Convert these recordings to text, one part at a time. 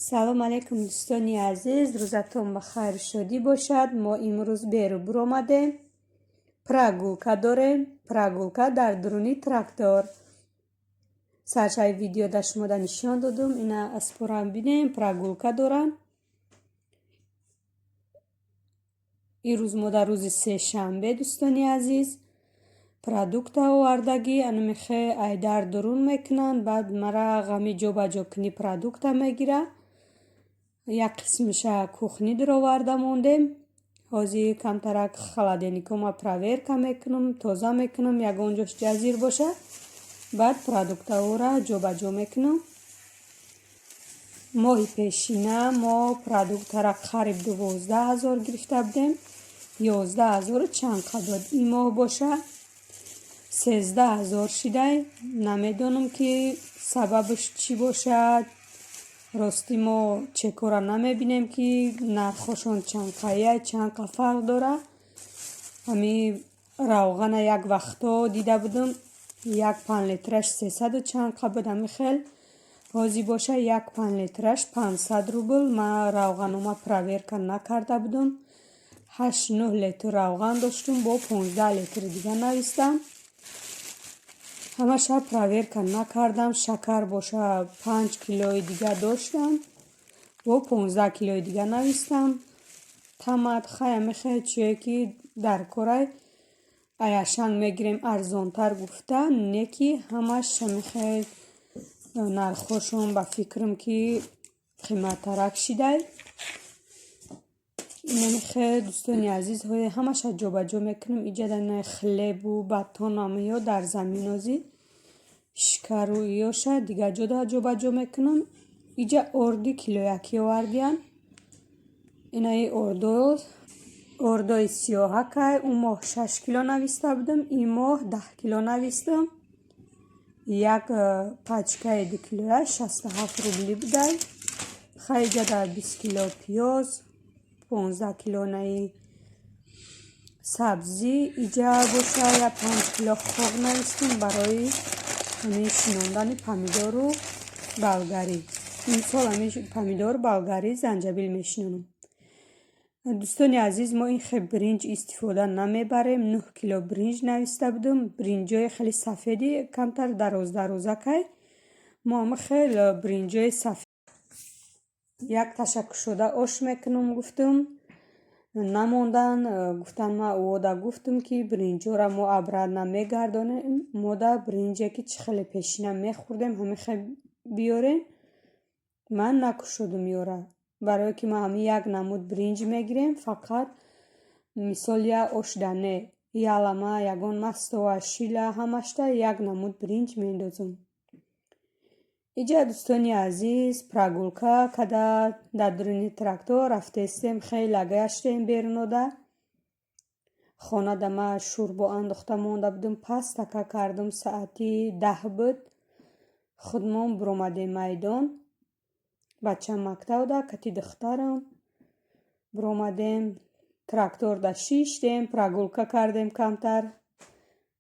Салом алейкум, дӯстони азиз, рӯзатон ба хайру шодӣ бошад. Мо имрӯз берун буромадем, прогулка дорем, прогулка дар дуруни трактор. Саршави видео дар шумода нишон додум. Ина аспорам бинем, прогулка доранд. Ирӯз мо дар рӯзи сешанбе, дӯстони азиз, продукта овардагӣ, анамихе айдар дурун мекунанд, баъд мара ғами ҷобаҷокунӣ продукта мегира. Як қисмиша кухни дуроварда мондем. Ҳозир камтарак холодильникома проверка мекунам, тоза мекунам, ягон ҷош ҷазир боша, баъд продуктаҳоро ҷобаҷо мекунам. Моҳи пешина мо продуктара қариб 12 000 гирифта будем, 11 000-у чанд қадод. Ин моҳ боша 13 000 шидай. Намедонам, ки сабабаш чӣ бошад. Ростӣ, мо чекора намебинем, ки нархҳошон чандқая, чанд қа фарқ дора. Ҳами равғана як вақтҳо дида будам, як панҷлитраш сесаду чанд қа буд, ҳами хел. Ҳозир боша як панҷлитраш 500 рубл. Ман равғанома проверка накарда будам. 8-9 литр равған доштум, бо 15 литри дига навистам. Ҳамаша проверка накардам. Шакар боша 5 килои дига доштам, бо 15 килои дига навистам. Тамат хай, ҳамихел чие, ки дар корай аяшанг мегирем, арзонтар гуфта, не ки ҳамаш ҳамихел нархҳошон, ба фикрам, ки қиматтарак шидай. Инамихел, дӯстони азиз, ҳамаша ҷобаҷо мекунам. Иҷада хлебу батонам ё дар замин озӣ шикару иёша дигар ҷода ҷобаҷо мекунам. Иҷа орди килоякӣ овардиян. Инаи ордо, ордои сиёҳакай. Ӯ моҳ 6 кило нависта будам, ин моҳ 10 кило навистам. Як пачкаи 2 килоя 67 рубли будай. Хай, иҷада 20 кило пиёз, 15 кило наи сабзӣ. Иҷа боша я 5 кило хок навистем барои ҳамин шинондани помидору болгарӣ. Имсол ҳамин помидор, болгарӣ, занҷабил мешинонам. Дӯстони азиз, мо ин хел биринҷ истифода намебарем. 9 кило биринҷ нависта будам. Биринҷои хеле сафеди камтар дароз дарозакай. Мо ҳама хел биринҷои сафед як ташаккушода ош мекунам гуфтум, намондан. Гуфтан, ма ӯода гуфтум, ки биринҷоро мо обратно мегардонем, мода биринҷе, ки чӣ хеле пешина мехӯрдем, ҳамин хел биёрем. Ман накушодум ёра, барое ки мо ҳамин як намуд биринҷ мегирем фақат. Мисол, я ошда не ялама, ягон мастова, шила, ҳамашта як намуд биринҷ мендозум. Иҷа, дӯстони азиз, прогулка када дар дуруни трактор рафтестем, хеле гаштем берунода. Хонада ма шӯрбо андохта монда будум, пастака кардум, саати 10 буд. Худмон буромадем майдон. Бачам мактабда, кати духтарам буромадем, тракторда шиштем, прогулка кардем камтар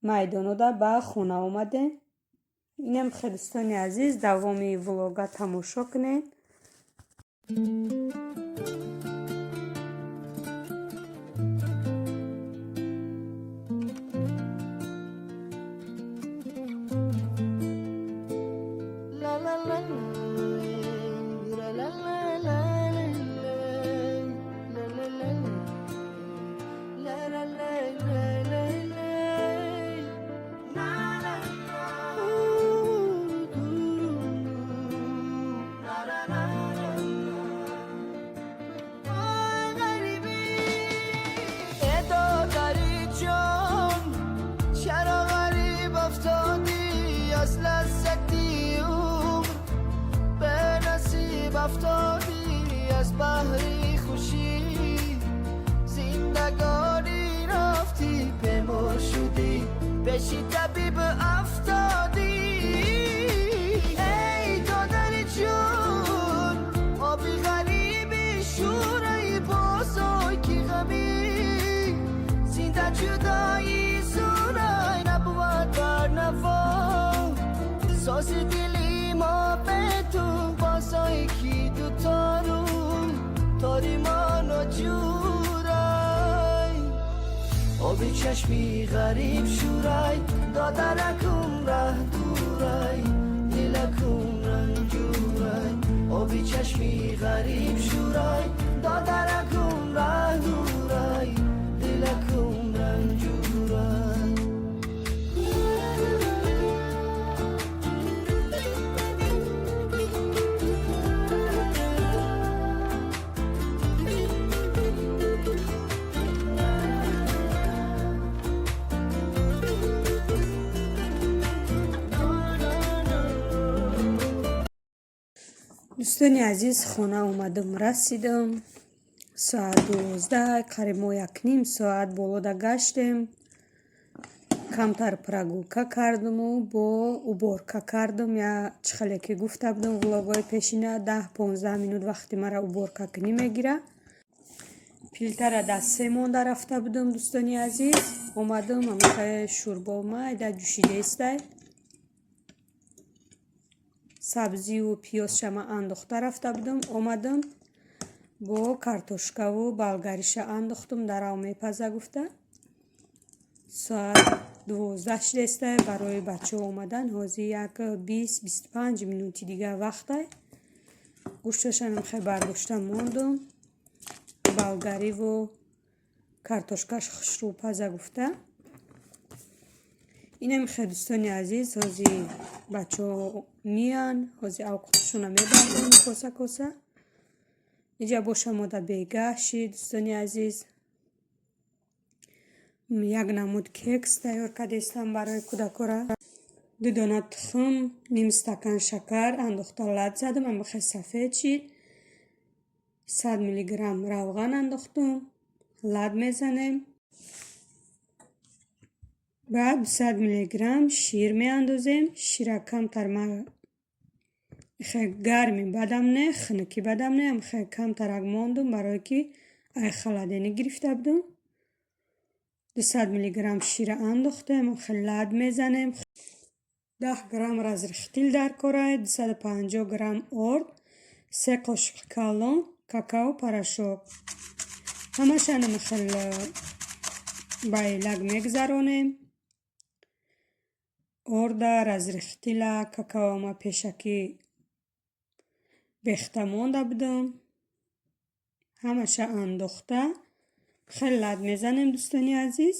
майдонода, ба хона омадем. Инам хел, дӯстони азиз, давоми влога тамошо кунед. از بحری خوشی زندگانی رفتی پیمار شدی پیشی طبیب افتادی. ای دادر جون آبی غریبی شورای بازای کی غمی زنده جدایی زورای نبود بر نوا ساز دلی ما به تو بازای کی دوتا. Кори мо ноҷурай, оби чашми ғариб шӯрай, додаракум раҳ дурай, дилакум ранҷурай. Оби чашми ғариб шӯрай, додаракум раҳ дурай, дилакум ранҷурай. Дӯстони азиз, хона омадам, расидам. Соат 12, қариб мо 1,5 соат болода гаштем. Камтар прогулка кардаму бо уборка кардам. Я чӣ хеле ки гуфта будам влогҳои пешина, 10-15 минут вақти мара уборка кунӣ мегира. Плитара дар се монда рафта будам, дӯстони азиз. Омадам, ҳамихе шӯрбо майда ҷӯшидаистай. Сабзию пиёзша ман андохта рафта будам. Омадам, бо картошкаву болгариша андохтум, дарав мепаза гуфта. Соат 12 шудестай, барои бачаҳо омадан ҳозир як 20-25 минути дигар вақтай. Гӯшташам хе бардошта мондум. Болгариву картошкаш хушрӯ паза гуфта. Инам хе, дӯстони азиз, ҳозир бачаҳо меян, ҳозир авқотшона мебардорем коса коса. Иҷа боша мода бегаҳ шид, дӯстони азиз. Як намуд кекс тайёр кардестам барои кӯдакора. Ду дона тухм, ним стакан шакар андохта лат задам, амихе сафед шид. 100 миллиграмм равған андохтум, лат мезанем. Баъд 200 миллиграмм шир меандозем. Шира камтар ма хе гарми бадам не, хунукӣ бадам не, хе камтарак мондум, барое ки ай холодильник гирифта будум. 200 миллиграмм шира андохтем, хе лат мезанем. 10 грамм разрыхлитель дар корай, 250 грамм орд, се қошиқи калон какао порошок. Ҳамаша намихел ба элак мегзаронем. Орда, разрыхлителя, какао ма пешакӣ бехта монда будам. Ҳамаша андохта хеле лат мезанем, дӯстони азиз.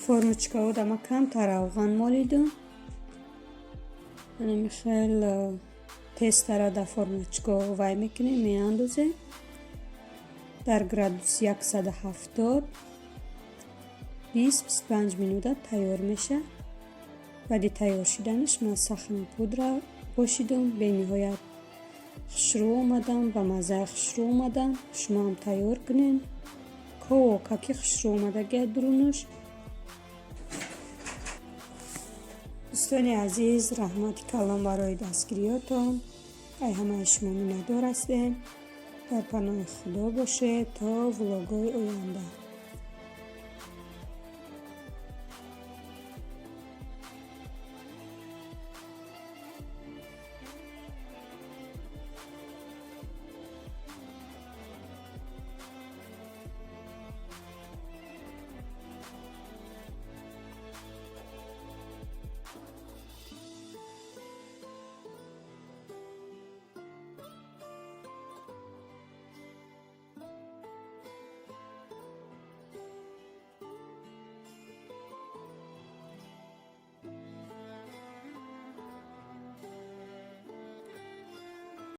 Формочкаҳо ма камтар равған молидум. Ана михел тестара дар формочкаҳо вай мекунем, меандозем. Дар градуси 170 20-25 минута тайёр мешавад. Баъди тайёр шуданаш ман сахарная пудра пошидум, бениҳоят хушрӯ омадам, ба маззаи хушрӯ омадам. Шумоам тайёр кунед. Ковокаки хушрӯ омадагиа дурунаш. Дӯстони азиз, раҳмати калон барои дастгириётон. Ай ҳамаи шумо миннатдор ҳастем. Дар паноҳи Худо бошед то влогҳои оянда.